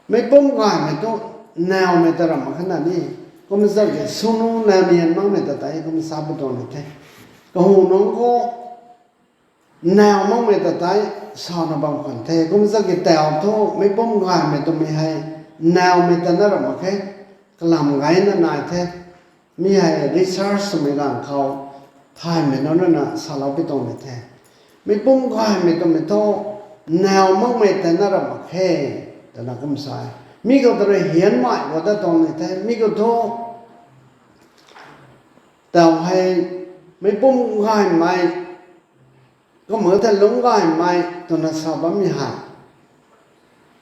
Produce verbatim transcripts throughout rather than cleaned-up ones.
Meicpumc gaymei tu nowmei ta ram mak khe na ni. Kum zat ki swnu nau nian makmei ta tei kum sa pu tuang ni the. Kahunungc khou now makmei ta tei sana bam khwan the. Kum zat ki tau thu meicpumc gaymei twmei hei nowmei ta na ram mak khe. Kalam gayna nai the. Mi hei research swmei ganv khou thaymei nunc rui na salou pi tuang ni the. Meicpumc gaymei twmei thu now makmei ta na ram mak khe, twna kum sa e. Mi khou ta rui hianmei khou ta tuang ni the. Mi khou thu tau hei meicpumc gaymei, kumna the lungc gaymei twna sa bammei hei,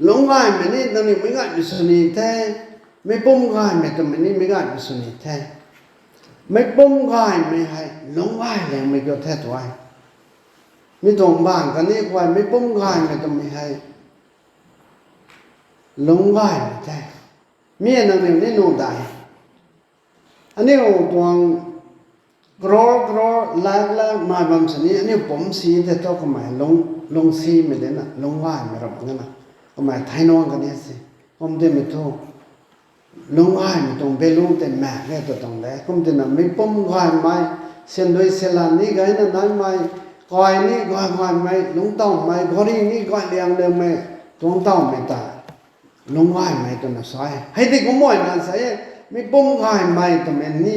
lungc gaymei ni nangniw meic gaymei sw ni the, meicpumc gaymei twmei ni meic gaymei sw ni the. Meicpumc gaymei hei lungc gay liangmei kiu the tu e. Mi tuang bang kani khou meicpumc gaymei twmei hei lungc gaymei the. Mi nangniw ni nuh dai. Aniu tuang crore crore, lakh lakh nai bam sini aniu pumc si the thu kamei lung, lungcsimei de na, lungc gaymei ram mak khe na, kamei thei nuang kani si. Kum timei thu lungc gaymei tuang value tei mak ge tw tuang de. Kum tina meicpumc gaymei, syandui sylan ni gayna naimei, kai ni gay gaymei, lungc tawmei, gari ni gay liang liangmei, tuang tawmei ta lungc gaymei twna sa e. Hei tei kumna sa e, meicpumc gaymei twmei ni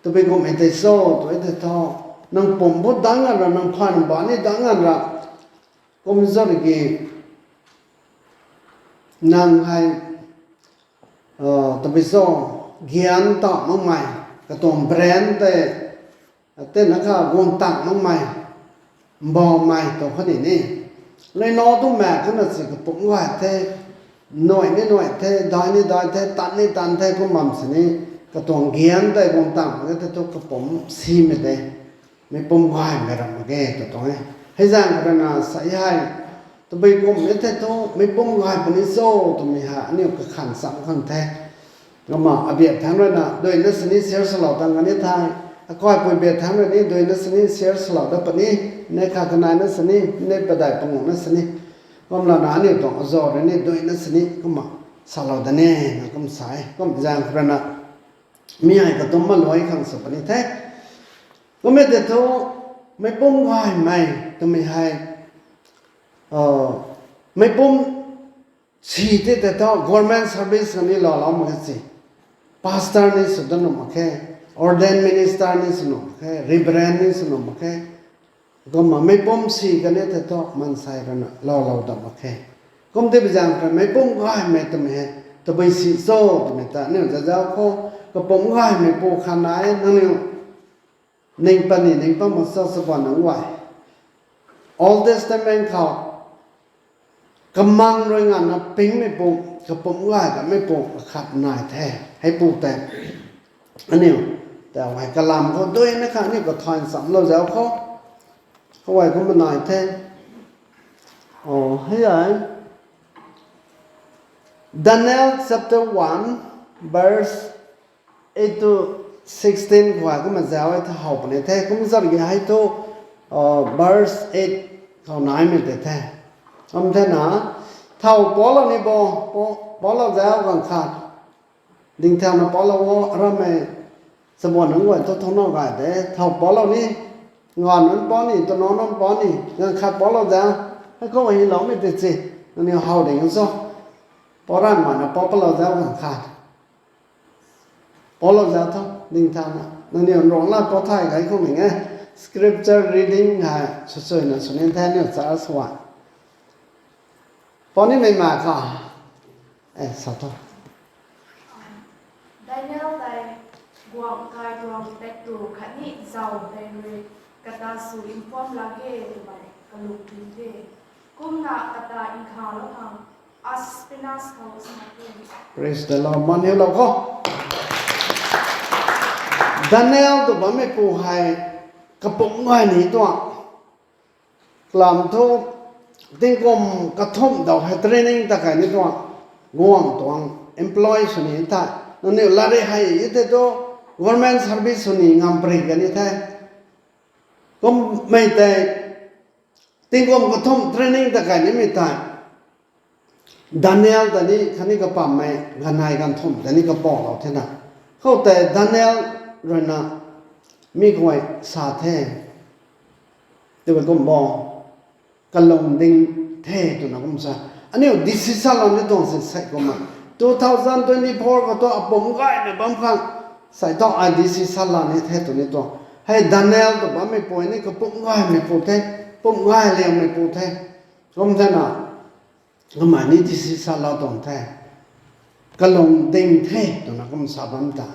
tabui kumhmei tei cho tw e the thu, nang pumc bu dang ngan ra, nang phaan ba ni dang ngan ra, kum zat ki nang hei tabui cho, gyan ta makmei, katuang brain tei, tei na kha guang tang makmei, mbaumei tuang khatni ni, leino tu mak khe na si kapumc gay the, nuai ni nuai the, dai ni dai the, tan ni tan the, kum bam sini, katuang gyan tei guang tang mak khe the thu kapumc simei de, meicpumc gaymei ram mak ge tw tuang e. Hei zaeng khou rui na sa hei, tabui kumhmei the thu meicpumc gay puni cho twmei hei aniu kakhan cham khang the. Kumna abiak thangc rui na duina sini share salou tang kani the. Akaipui biak thangc rui ni duina sini share salou dat puni, ne kha kanaina sini, ne padai panguhna sini, kumlana aniu tuang azaw rui ni duina sini kumna salou da ni, na kum sa e. Kum zaeng khou rui na mi hei katumc maluai khang sw puni the. Kum e tei thu meicpumc gaymei twmei hei meicpumc si the tei thu government service kani loulou mak khe si. Pastor ni sw dat nuh mak khe, ordained minister ni sw nuh mak khe, reverend ni sw nuh mak khe. Kumna meicpumc si kani tei thu maansei rui na loulou dat mak khe. Kum tei bi zaeng khou meicpumc gaymei twmei hei tabui si cho twmei ta aniu zazauc khou, kapumc gaymei pu khat nai e, nangniw ning pat ni ning pat mak cho, chabuan nunc guay, Old Testament khou kamang rui nganvna pingmei pu, kapumc gay kamei pu akhat nai the. Hei pu tei aniu tau hei kalam khou duina kha aniu kathan chamlou zauc khou, khou hei kumna nai the. Hei e, Daniel chapter one, verse eight to sixteen khou kumna zauc e tha how puni the. Kum zat ki hei thu verse eight khou naimei tei the. Kum thena, thow paulou ni bo, paulou zauc ganv khat, dingthauna paulou o, aramei chabuan nunc guay thu thungna gay de, thow paulou ni, nganv nunc pau ni, tanow nunc pau ni, ganv khat paulou zauc, hei khou hyloumei tei si, nangniw how ding cho, pau ranv mana pau palou zauc ganv khat paulou zauc tho, dingthauna nangniw nruangc lat pau thay gay khou ning e, scripture reading hei swsuina sw ni the aniu church guay. Pau nimei ma kha, e sa tho. Daniel tei guangc kai tuang taektw khatni zauc tei rui kata sw inform lak ge twmei kalum tin the. Kumna kata nkhavlou khang Ashpenaz khou sa the. Praise the Lord. Man hiulou kho. Daniel tw bammei pu hei kapumc gay ni tuang, kalam thu tingkum kathumh daw hei training ta kei ni tuang, guangc tuang employee sw ni the. Nangniw latrik hei e tei thu government service sw ni ngam pary kani the. Kummei tei tingkum kathumh training ta kei nimei tei Daniel ta ni khatni kapammei ganei ganthumh ta ni kapou lou thena. Khoutei Daniel ruina mi guay sa the. Tei kum bo, kalung ding the twna kum sa. Aniu decision lou ni tuang si sei kumna. Two thousand twenty-four khou thu apumc gayna bam khang, sei thu ai decision lou ni the tw ni tuang. Hei Daniel tw bammei pui ni kapumc gaymei pu the, pumc gay liangmei pu the. Kum thena, kamei ni decision lou tuang the. Kalung ding the twna kum sa bam ta.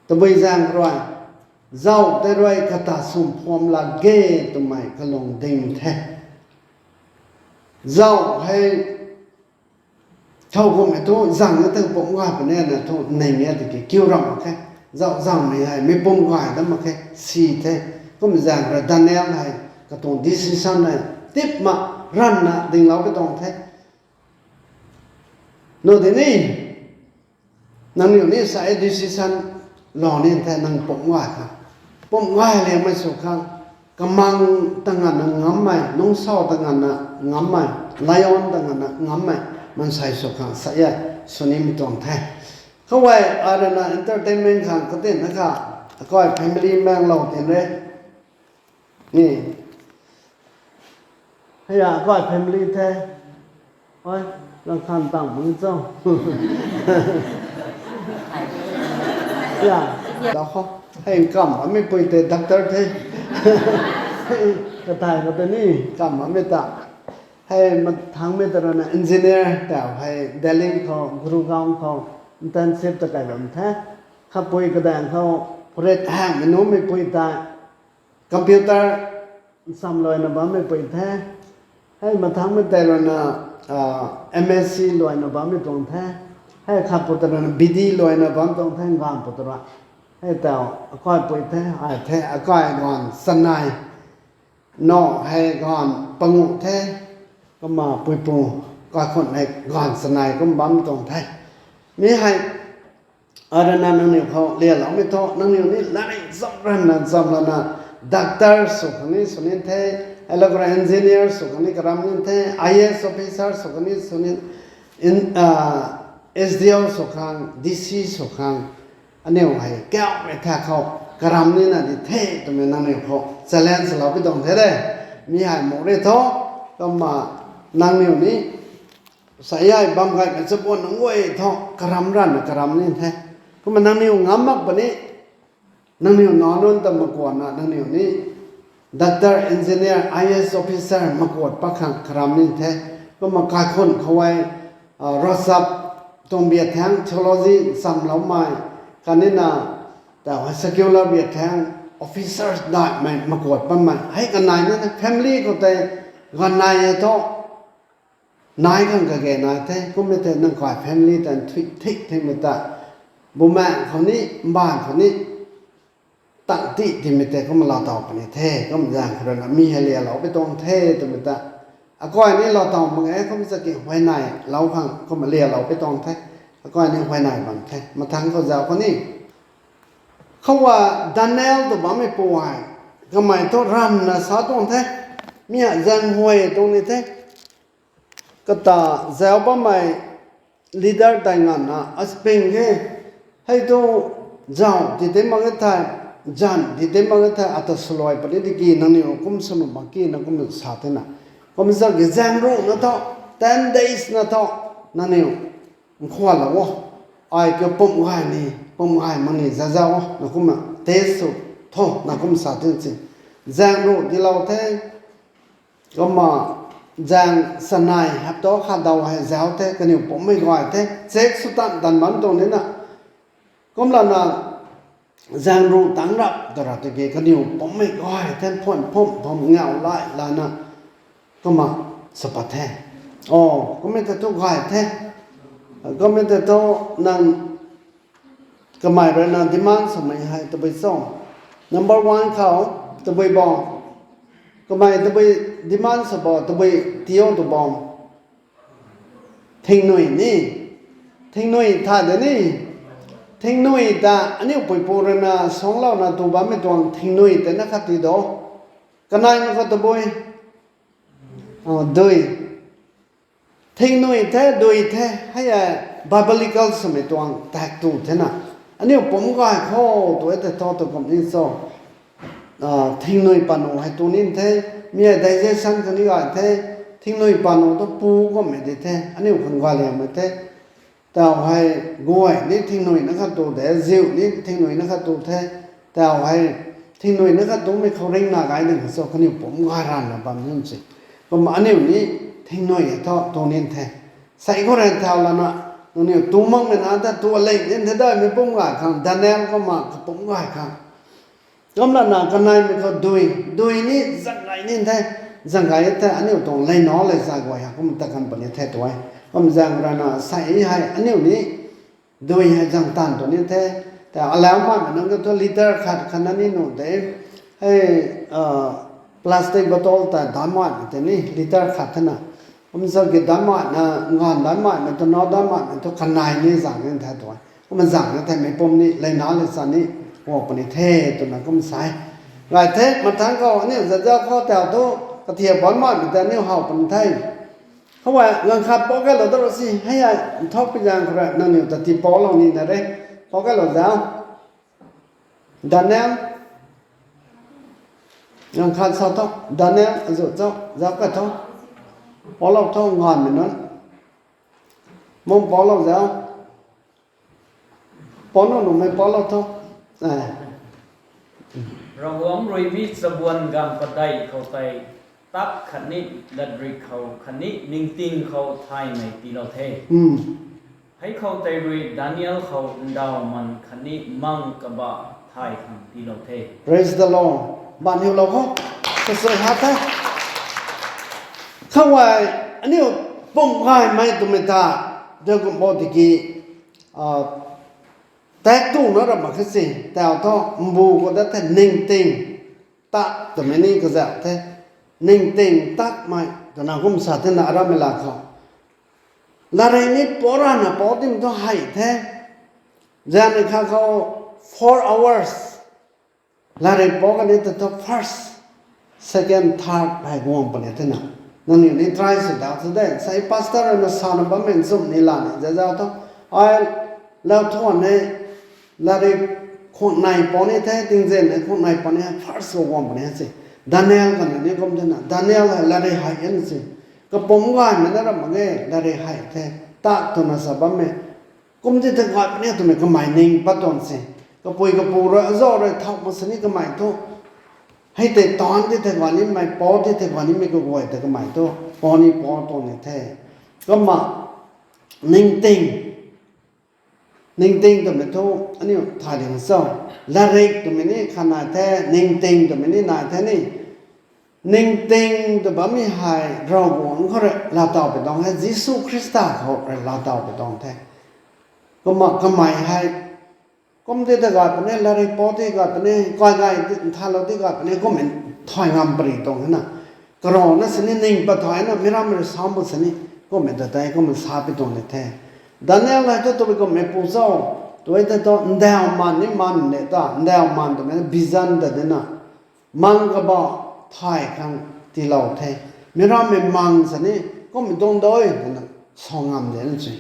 Tabui zaeng rui, zauh tei rui kata sum phuam lak ge twmei kalung ding the. Zauh hei, thow kummei thu zang e tei pumc gay puni na thu ning e tiki kiu ram mak khe. Zauh zangmei hei mi pumc gay dat mak khe si the. Kum zaeng rui Daniel hei katuang decision hei tipma ranvna dingloupui tuang the. Nu di ni, nangniw ni sa e decision lou ni the nang pumc gay khang. Pumc gay liangmei sw khang, kamang ta nganvna ngammei, nungsau ta nganvna ngammei, lion ta nganvna ngammei, mansei sw khang sa e, sw nimei tuang the. Khou e, ai ruina entertainment khang katinna kha, akai family maenglou tin re. Ni. Hei a, akai family the. Oi, lang khan tang bang cho. Ya, da khou. Hei kam bammei pui tei doctor the. Kathai khou tei ni kam bammei ta. Hei mathangmei ta ruina engineer tau hei Delhi khou, Gurugram khou internship ta kai bam the. Khapui kadaeng khou purit hangmei numei pui tei computer nsamluaina bammei pui the. Hei mathangmei tei ruina, M S C luaina bammei tuang the. Hei khat pu ta ruina B D luaina bam tuang the, nganv pu ta rui. Hei tau akai pui the, ai the, akai ganv chanei. No hei ganv panguh the, kumna puipu kaikhunh hei ganv chanei kum bam tuang the. Mi hei, arana nangniw khou lialoumei thu, nangniw ni latrik zam ranvna zam lana, doctor sw khang ni sw ni the, electrical engineer sw khang ni karam ni the, I A S officer sw khang ni sw ni, S D O sw khang, D C sw khang, aniu hei kauhmei tha khou karam nina di the twmei nangniw khou challenge lou pi tuang the de. Mi hei muk ri tho, kumna nangniw ni sa e bam gaymei chabuan nunc guay tho karam ranvna karam ni the. Kumna nangniw ngam mak puni, nangniw nac nunc ta makuatna nangniw ni doctor, engineer, I A S officer makuat pat khang karam ni the. Kumna kaikhunh khou e, ravchap tuang biak thaeng theology nchamloumei, khatnina tau hei secular biak thaeng officers daihmei makuat patmei hei kanei nina family khou tei ganei e thu nai khang kage nai the, kummei tei nang kai family tei nthuih thik thikmei ta, bumaengh khou ni, mbaanv khou ni, tang ti timei tei kumna lou taw puni the, kum zaeng khou ruina mi hei lialou pi tuang the twmei ta. Akai ni lou taw mak e, kum zaki huayney lou khang kumna lialou pi tuang the, akai ni huayney bam the, mathangc khou zauc khou ni. Khou a Daniel tw bammei pu hei, kamei thu ranvna sa tuang the, mi hei zaenghuay tuang ni the. Kata zauc bammei leader tei nganvna, aping khe, hei thu zauc ti tei mak e thei, zanc ti tei mak e thei, ata swluai puni di ki, nangniw kum sw nuh mak ki na kum sa thena. Kum zaki zaeng ruhna tho, ten days na tho, nangniw nkhwanlou o. Ai kiu pumc gay ni, pumc gay mak ni zazauc o, na kumna test sw tho, na kum sa the si. Zaeng ruh tilou the, kumna zaeng chanei hapta khat daw hei zauc the, kaniw pumcmei gay the, check sw tan tan bam tuang nina. Kumlana zaeng ruh tangc rap ta ra tiki kaniw pumcmei gay the, phun phum phum ngau lai lana, kumna sa pat the. O, kummei tei thu gay the. Kummei tei thu nang kamei ruina demand swmei hei tabui cho? Number one khou, tabui bam. Kamei tabui demand sw bo, tabui tiu tu bam. Thingnui ni. Thingnui tha de ni. Thingnui ta aniu puipu ruina suangclouna tu bammei tuang thingnui tei na khat ti do. Kanei na khat tabui. Dui. Thingnui the, dui the, hei e biblical swmei tuang tak tu the na. Aniu pumc gay khou tu e tei thu tu kum ni cho. Thingnui panu hei tu ni the, mi hei digestion kani gay the, thingnui panu tu pu kummei di the, aniu khang galiangmei the. Tau hei guay ni thingnui na khat tu de, ziu ni thingnui na khat tu the. Tau hei thingnui na khat tumei khou ringna gay ding kha cho kaniw pumc gay ranna bam ni se. Kum aniu ni thingnui thu tu ni the. Sei khou ran thau lana, nangniw tu makmei na ta tu alei ni the daimei pumc gay khang, Daniel kumna kapumc gay khang. Kum lana kaneimei khou dui, dui ni zang gay ni the, zang gay the, aniu tuang leinac lei zay guay ha kum ta kan puni the tu e. Kum zang rana sei hei aniu ni dui hei zang taanv tu ni the, ta alau maimei nunc ka thu liter khat khatna ni nuh de, hei, plastic bottle ta dan maimei tei ni liter khat thena. Kum zang ki dan maina, nganv dan maimei tu, nac dan maimei tu kanei ni zang ni the tu e. Kumna zang ni the, mei pum ni leinac lei sa ni kuak puni the twna kum sa e. Gay the, mathangc khou aniu zazau khou tau thu, kathiak bam maimei ta aniu how puni the. Khou e, ganv khat pou kailou da ro si, hei e, nthauc pi zaeng khou rui nangniw ta tii poulou nina re, pou kailou zau. Daniel, ganv khat sa tho, Daniel azu cho, zauc ka tho, poulou tho nganvmei nunc, mung poulou zau. Pou nuh nuhmei poulou tho. Ravguangc rui mi chabuan ganv padeih khou tei, tak khatni latrik khou khatni ningting khou thaymei tiilou the. Hei khou tei rui Daniel khou ndauhman khatni mang kabah thay khang tiilou the. Praise the Lord. Ban hiulou khou, sasui ha the. Khou e, aniu pumc gaymei twmei ta, de kum bo tiki, tak tuna ra mak khe si, tau thu mbu khou ta the ningting tak twmei ni kazauh the, ningting takmei twna kum sa thena aramei la khou. Latrik ni pou rana pou tim thu hei the. Zanni kha khou four hours latrik pou kani ta thu first, second, third hei guang puni thena. Nangniw ni try sw dau sw de. Sei pastor rui na sana bammei nchumh ni lana zazau thu, ai, lau thuan hei latrik khuangnei pou ni the, tingzin hei khuangnei pou ni hei first khou guang puni se. Daniel kaniw ni kum thena, Daniel hei latrik hei in se. Kapumc gaymei na ra mak ge, latrik hei the, tak twna sa bammei. Kum ti the gay puni twmei kamei ning pat tuang se. Kapui kapu rui, azau rui thau mak sini kamei thu, hei tei taanv ti the gay nimei, pou ti the gay nimei kaguay ta kamei thu, pou ni pou tuang ni the. Kumna, ningting, ningting twmei thu, aniu thay ding cho. Latrik twmei ni kha nai the, ningting twmei ni nai the ni. Ningting tw bammei hei Ravguangc khou rui laataw pui tuang hei, Jisu Khrista khou rui laataw pui tuang the. Kumna kamei hei, kum ti ta gay puni, latrik pou ti gay puni, kai gay nthanlou ti gay puni, kummei thay ngam pary tuang na. Karana sini ning pat thayna, mi rammei rui sam bu sini, kummei ta tei, kummei sa pui tuang ni the. Daniel hei thu twmei kummei pu cho, tu e tei thu ndauhman ni man ni ta, ndauhman twmei vision ta dina. Mang kabah thay khang tiilou the. Mi rammei mang sini, kummei tuang doi twna sa ngam de na se.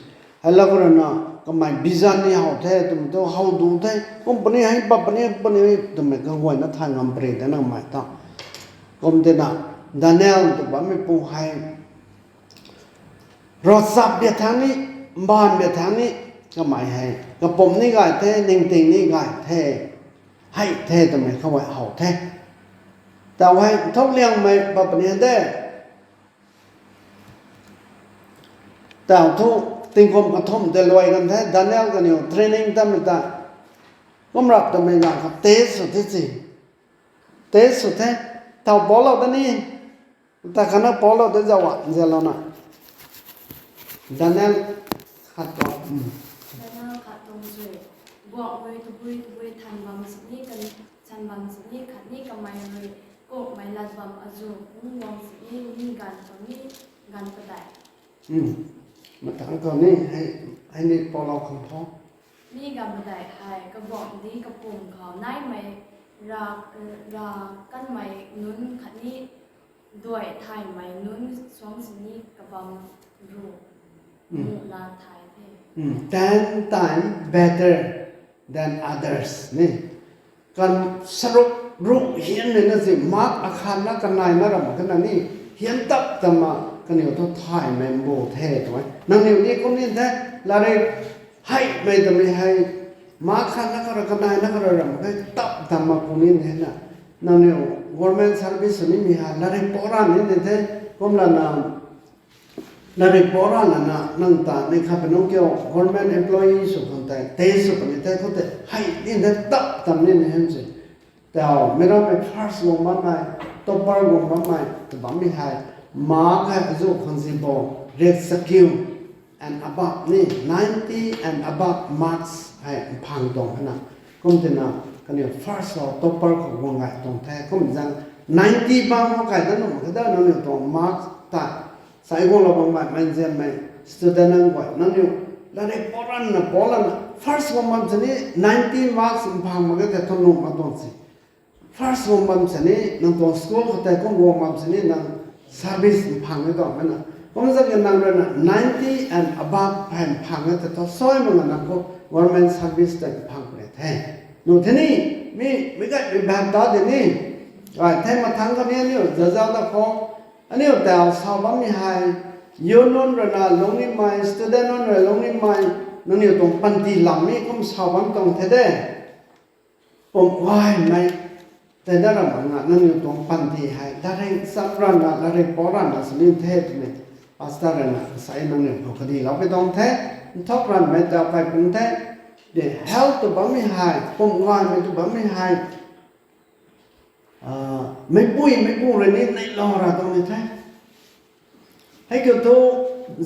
Hei la khou rui na, kamei vision ni how the, twmei thu how du the, kum puni hei, pat puni, puni, twmei kaguayna thay ngam pary de na kamei ta. Kum tina, Daniel tw bammei pu hei, ravchap bia thangc ni, mbaanv bia thangc ni, kamei hei kapumc ni gay the, ningting ni gay the, hei the twmei khou e how the. Tau hei nthauliangmei pat puni de. Tau thu, tingkum kathumh tei luai kan the, Daniel kaniw training tamei ta. Kum rap twmei ganv khou test sw the si. Test sw the. Tau poulou ta ni, ta khatna poulou ta zauc a, nzianlouna. Daniel khat tuang, Daniel khat tuang zui. Guangmei tabui tabui than bam sini, kan, than bam sini khatni kamei rui kummei lat bam azu, kum guang sini, mi ganv khou ni, ganv padeih. Mathangc khou ni, hei, hei ni poulou khang tho. Mi ganv padeih hei, kaguangcdic kapwm khou naimei ra, ra kanmei nunc khatni duai thaymei nunc suang sini kabam ru. Nuh la thay the. Ten time better than others ni. Kan saruk ruh hianmei na si, mark akhat na kanei na ram khe na ni, hian tap tama kaniw thu thaymei mbu the tw e. Nangniw ni kum ni the, lari heimei twmei hei, mark khat na kara kanei na kara ram khe tap tama kum ni the na. Nangniw government service ni mi ha, lari pora ni ni the, kum lana lari pora lana nang ta ni kha pe nung kiu government employee sw khang tei, tei sw puni tei khou tei, hei ni the tap tam ni ni hen si. Tau, mi rammei first guang bammei, topper guang bammei, tw bammei hei, mark hei azu khang si bo, riak chakiu and above ni, ninety and above marks hei mphang tuang khe na. Kum tina, kaniw first khou topper khou guang gay tuang the, kum zang ninety bang khou kai da num khe da nangniw tuang mark ta. Sai guanglou bam mei, mei nzianmei student nunc guay, nangniw lari poranna, poranna, first guang bam sini ninety marks mphang mak ge tei thu nuh mak tuang si. First guang bam sini nang tuang school khou tei kum guang bam sini nang service mphang e tuang na. Kum zang e nang ruina ninety and above hei mphang e tei thu soi mak na nang khou government service tei mphang puni the. Nuh the ni, mi, mi gaymei bam ta de ni. Ai, the mathangc kha ni aniu zazau da khou, aniu tau sa bammei hei, union ruina lungnimei, student nunc rui lungnimei, nangniw tuang panty lam mi kum sa bam tuang the de. Pum gaymei tei da ram nga nangniw tuang panty hei, lari cham ranna, lari pou ranna sw ni the twmei, pastor ruina sa e nangniw khou kadiloupui tuang the, nthak ranmei ta kai pun the, de health tw bammei hei, pum gaymei tw bammei hei, meicpui meicpu rui ni neihlou ra tuang ni the. Hei kiu thu,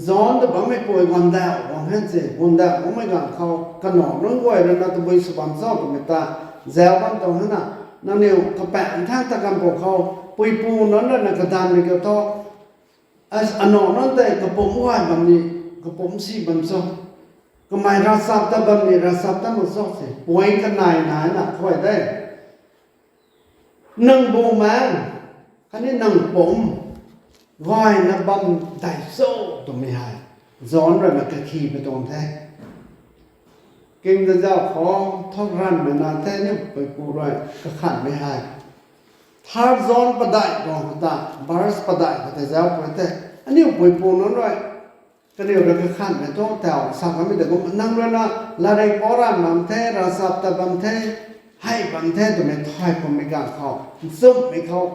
John tw bammei pui guandauh guang hen se, guandauh guangmei ganv khou, kanac nunc guay ruina tabui sw bam cho twmei ta, zau bam tuang hena, nangniw kapaengc thangc ta kan pw khou, puipu nunc ruina kadanvmei kiu thu, anac nunc tei kapumc gay bam ni, kapumc si bam cho, kamei ravchap ta bam ni, ravchap ta mak cho se, point kanei naina khuay de. Nang bumaengc khatni nang pumc gayna bam dei cho twmei hei John ruina kakhi pui tuang the. King ta zau khou nthak ranmei na the, aniu puipu rui kakhanhmei hei, Third John padeih tuang khou ta, verse padeih khou tei zau pui the. Aniu puipu nunc rui kaniw rui kakhanhmei thu tau sa kamei de kum, nang ruina lari pou ran bam the, ravchap ta bam the, hei bam the twmei thay kummei ganv khou, nchumhmei khou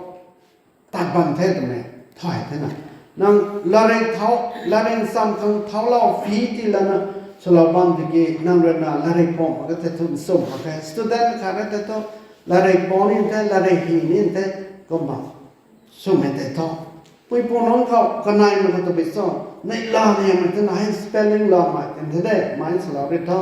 tat bam the twmei thay thena. Nang lari thau, lari ncham khang thaulou phi ti lana swlou bam tiki nang ruina lari pou mak ka the thu nchumh mak khe. Student khat rui tei thu lari pou ni the, lari hi ni the, kumna swmei tei thu, puipu nunc khou kanei mak khou tabui cho, neihla liangmei twna hei spelling lamei kan the de, mei salou rui thu,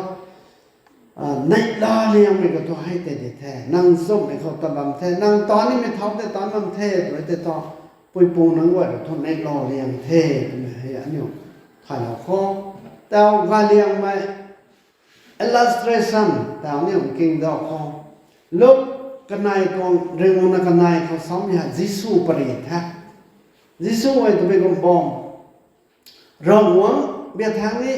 neihla liangmei khou thu hei tei di the, nang nchumhmei khou tat bam the, nang ta nimei thau tei tat bam the tw e tei thu, puipu nunc guay rui thu neihla liang the twmei hei aniu thaylou khou, tau gay liangmei illustration tau aniu kingdou khou, Luk kanei tuang ringuhna kanei khou samei hei Jisu pary the. Jisu e twmei kum bam, Ravguangc bia thangc ni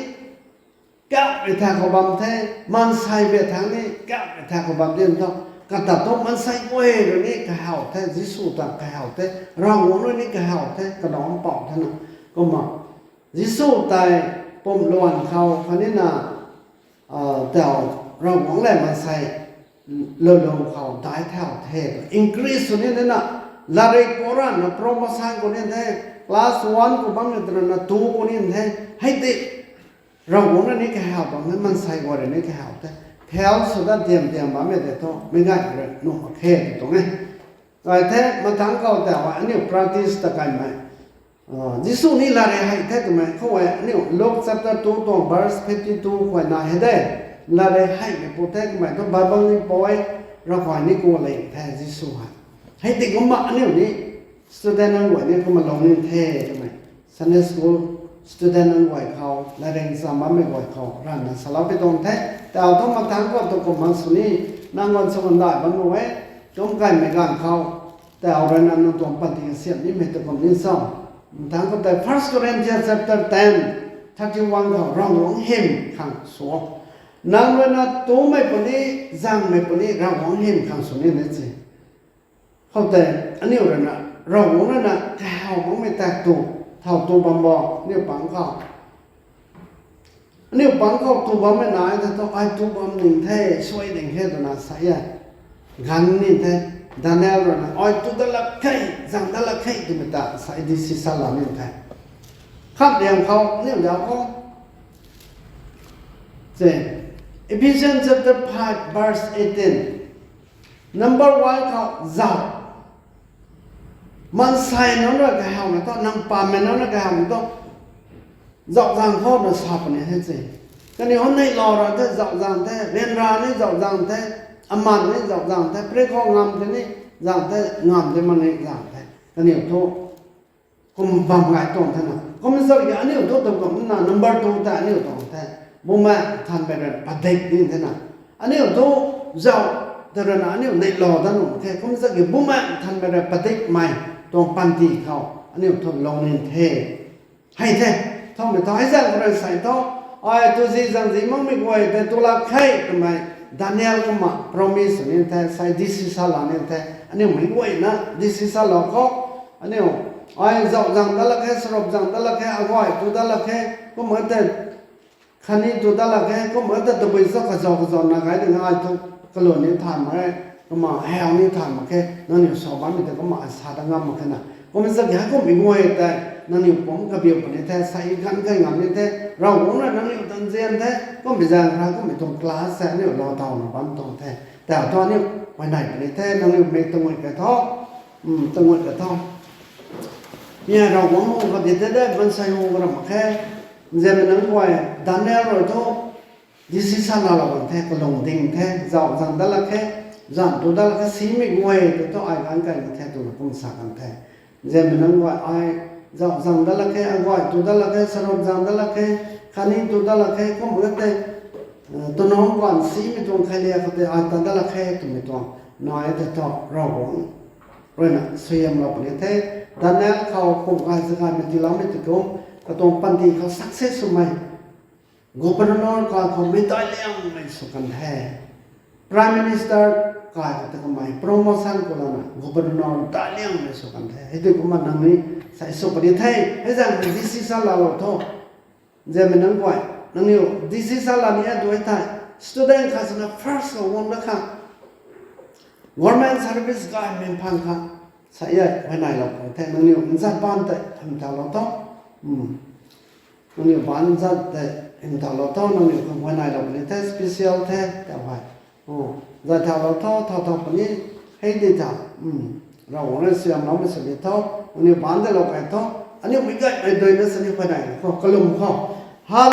kapmei thak khou bam the, maansei bia thangc ni kapmei thak khou bam di thu, kata thu maansei guay rui ni kahaw the, Jisu ta kahaw the, Ravguangc rui ni kahaw the, kadaw mpouh thena. Kumna Jisu tei pumh luan khou khatni na, tau Ravguangc le maansei lulung khou daic thau the, increase sw ni thena, lari pou ranna promotion khou ni the, class one khou bammei twna two khou ni the, hei tei Ravguangc rui ni kahaw bam the, maansei guay rui ni kahaw the, fail sw dat diam diam bammei tei thu meic gay rui nuh mak khe tw tuang e. Gay the, mathangc khou tau aniu practice ta kaimei Jisu ni lari hei the twmei khou e, aniu Luke chapter two tuang verse fifty two khou nai hei de, lari heimei pu the kamei thu Bible ni pui, Ravkai ni ku le the Jisu hei. Hei tei kumna aniu ni student nunc guay ni kumna lung ni the twmei, Sunday school student nunc guay khou, lari ncham bammei guay khou ranna salou pui tuang the. Tau thu mathangc khou tu kumna sw ni, nang guan sw kan dai bam nu e, kum kaimei ganv khou, tau ruina nang tuang panty kasiamh nimei tu kum ni cho. Mathangc khou tei First Corinthians chapter ten, thirty-one khou Ravguangc hym khang sw o. Nang rui na tumei puni, zangmei puni Ravguangc hym khang sw ni na se. Khoutei, aniu rui na, Ravguangc rui na kahaw makmei ta tu, thow tu bam bo, aniu pang khou. Aniu pang khou tu bammei nai ta thu, ai tu bam ning the, suai ding khe twna sa e. Ganv ni the, Daniel rui na, ai tu dat lak khe, zang dat lak khe twmei ta sa e, decision la ni the. Khat liang khou, aniu zauc khou. Se, Ephesians chapter five verse eighteen. Number one khou zauc. Maansei nunc rui kahawmei thu, nang pammei nunc rui kahawmei thu, zauc zang khou na sa puni the se. Kaniw hon neilou ra the zauc zang the, ryanra ni zauc zang the, aman ni zauc zang the, pray khou ngam the ni zang the, ngam the mak ni zang the. Kaniw thu kum bam gay tuang the na. Kum zauc ki aniu thu tum kum na number two ta aniu tuang the. Bumaengh Nthanmei rui padik ni the na. Aniu thu zauc ta rui na aniu neilou dat nuh mak khe. Kum zauc ki Bumaengh Nthanmei rui padikmei tuang panty khou aniu thu lung ni the. Hei the, thowmei thu hei zang khou rui sei thu, ai tu zi zang zi makmei guay tei tu lak khe twmei Daniel kumna promise ni the, sei decision la ni the, aniu mei guayna decision lou khou, aniu, ai zauc zang dat lak khe, sarup zang dat lak khe, aguay tu dat lak khe, kumna tei khatni tu dat lak khe, kumna tei tabui sa kazau kazau na gay de ngai thu, kalun ni than mak e, kumna hei ni than mak khe, nangniw sa bammei tei kumna sa dat ngam mak khe na. Kumna zauc ki hei kummei guay tei, nangniw pumc kabiu puni the, sei ganv khe ngam ni the, Ravguangc rui nangniw ta nzian the, kummei zaeng ra kummei tuang class se aniu lou tawna bam tuang the. Tei thu aniu huayney puni the, nangniw mei tangui khe thu, tangui khe thu. Mi hei Ravguangc hung kha di the de, maansei hung kha ram mak khe. Nzianmei nunc guay, Daniel rui thu, decision laalou kan the, kalung ding the, zauc zang dat lak khe, zan tu dat lak khe, simei guay tei thu ai ganv kai ni the twna kum sa kan the. Nzianmei nunc guay ai, zauc zang dat lak khe, aguay tu dat lak khe, sarup zang dat lak khe, khatni tu dat lak khe, kumna tei, tunuang guan simei tuang khailia khou tei ai tat dat lak khe twmei tuang nai tei thu Ravguangc rui na suaihiamlou puni the. Daniel khou kum gay zagaymei tiiloumei tei kum, katuang panty khou success swmei, governor kai khou mei daic liangmei sw kan the. Prime Minister kai khou tei kamei promotion khou lana governor daic liangmei sw kan the. Hei tei kumna nangniw sei sw puni the, hei zaeng decision laalou tho. Nzianmei nunc guay, nangniw decision la ni a duai thei, student khat swna first khou guang dat khang, government service gaymei phaan khang, sa e, huayneylou puni the, nangniw nzat baan tei hymdaulou tho. Nangniw baan nzat tei hymdaulou tho, nangniw khang huayneylou puni the, special the, tau hei. Zay thaulou tho, thau thau puni, hei di tha. Ravguangc rui siamloumei sw di tho, nangniw baan dalou kei tho, aniu mei gaymei duina sini huayney khou, kalum khou. Ha